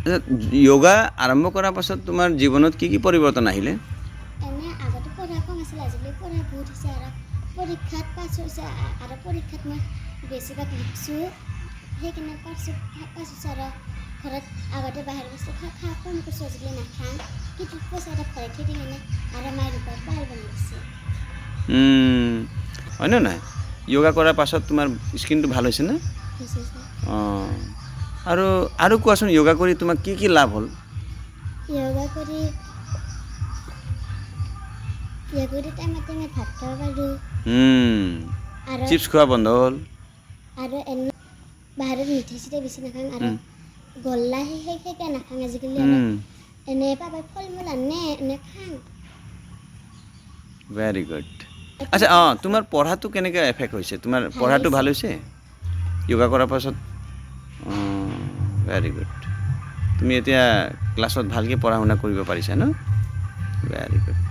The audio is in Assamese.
আচ্ছা, য়োগা আৰম্ভ কৰাৰ পাছত তোমাৰ জীৱনত কি কি পৰিৱৰ্তন আহিলে? এনে আগতে পঢ়া কম আছিল, আজিকালি পঢ়া বহুত হৈছে আৰু পৰীক্ষাত পাছ হৈছে আৰু পৰীক্ষাত মই বেছিভাগ লিখিছোঁ, সেইকাৰণে পাৰছোঁ, পাছ হৈছে। আৰু ঘৰত আগতে বাহিৰৰ বস্তু খা খা কম কৰিছোঁ, আজিকালি নাখাওঁ। কিন্তু পইচা এটা ঘৰত থৈ দি কিনে আৰু মায়ে ৰূপাৰ পাল বনাই দিছে। হয়নে নহয়? য়োগা কৰাৰ পাছত তোমাৰ স্কিনটো ভাল হৈছে নে? হৈছে ছাৰ। অঁ, আৰু আৰু কোৱাচোন, য়োগা কৰি তোমাক কি কি লাভ হ'ল? য়োগা কৰি টাইমত টাইমত ভাত খাব পাৰোঁ। আৰু চিপছ খোৱা বন্ধ হ'ল। আৰু এনে বাহিৰত মিঠাই চিঠাই বেছি নাখাওঁ আৰু গল্লা সেই সেইকে নাখাওঁ আজিকালি আৰু। এনে পাপাই ফল মূল আনে, এনে খাওঁ। Very good. আচ্ছা, অঁ, তোমাৰ পঢ়াটো কেনেকৈ এফেক্ট হৈছে? তোমাৰ ভাল। পঢ়াটো ভাল হৈছে। হৈছে য়োগা কৰাৰ পাছত? অঁ, ভেৰি গুড। তুমি এতিয়া ক্লাছত ভালকৈ পঢ়া শুনা কৰিব পাৰিছা ন? Very good.